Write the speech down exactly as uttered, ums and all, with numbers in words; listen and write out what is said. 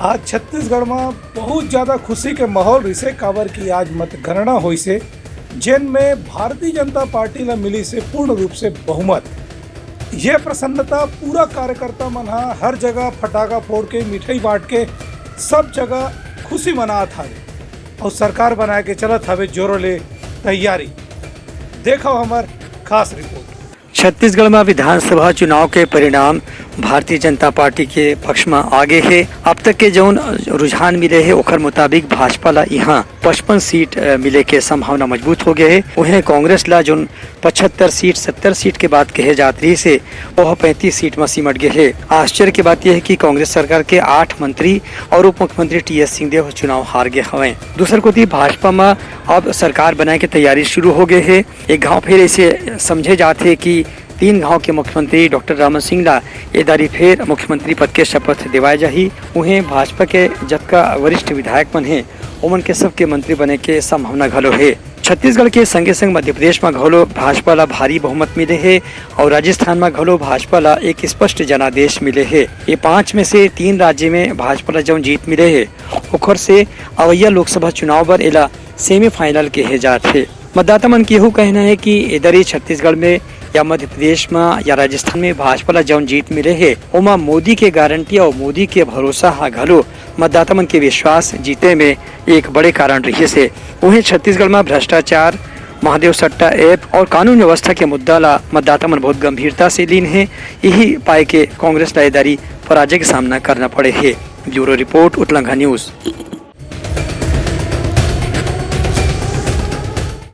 आज छत्तीसगढ़ म बहुत ज्यादा खुशी के माहौल रिसे, काबर कि आज मतगणना होइसे, जेन में भारतीय जनता पार्टी ला मिलिसे पूर्ण रूप से बहुमत। ये प्रसन्नता पूरा कार्यकर्ता मन ह हर जगह फटाका फोड़ के, मिठाई बांट के, सब जगह खुशी मनात हवे अउ सरकार बनाए के चलत हवे जोरों ले तैयारी। देखो हमर खास रिपोर्ट। छत्तीसगढ़ में विधानसभा चुनाव के परिणाम भारतीय जनता पार्टी के पक्ष में आगे हे। अब तक के जौन रुझान मिले हे, ओकर मुताबिक भाजपा ला यहाँ पचपन सीट, अ, मिले के संभावना मजबूत हो गए हे। उहें कांग्रेस ला जौन पचहत्तर सीट, सत्तर सीट के बात कहे जात रहिस हे, ओह पैंतीस सीट में सिमट गए हे। आश्चर्य के बात यह है कि कांग्रेस सरकार के आठ मंत्री और उप मुख्यमंत्री टी एस सिंहदेव चुनाव हार गए हवें। दूसर कोति भाजपा में अब सरकार बनाए के तैयारी शुरू हो गए हे। एक घाव फेर ऐसे समझे जात हे कि तीन घाव के मुख्यमंत्री डॉक्टर रमन सिंह ला ए दारी फेर मुख्यमंत्री पद के शपथ दिवाए जाही। उहें भाजपा के जतका वरिष्ठ विधायक मन हे, ओमन के सबके मंत्री बने के संभावना घलो हे। छत्तीसगढ़ के संगे संग मध्य प्रदेश म घलो भाजपा ला भारी बहुमत मिले हे और राजस्थान म घलो भाजपा ला एक स्पष्ट जनादेश मिले हे। ये पांच में से तीन राज्य में भाजपा ला जौन जीत मिले हे, ओखर से अवैया लोकसभा चुनाव बर एला सेमीफाइनल कहे जात हे। मतदाता मन के यहू कहना हे कि ए दरी छत्तीसगढ़ में या मध्य प्रदेश में या राजस्थान में भाजपा ला जौन जीत मिले हे, ओमा मोदी के गारंटी और मोदी के भरोसा हा घलो मतदाता मन के विश्वास जीते में एक बड़े कारण रहिस हे। उहें छत्तीसगढ़ में भ्रष्टाचार, महादेव सट्टा ऐप और कानून व्यवस्था के मुद्दा ला मतदाता मन बहुत गंभीरता से लीन हे। यही पाए के कांग्रेस ला ए दारी पराजय के सामना करना पड़े हे। Bureau report, Utlanga news.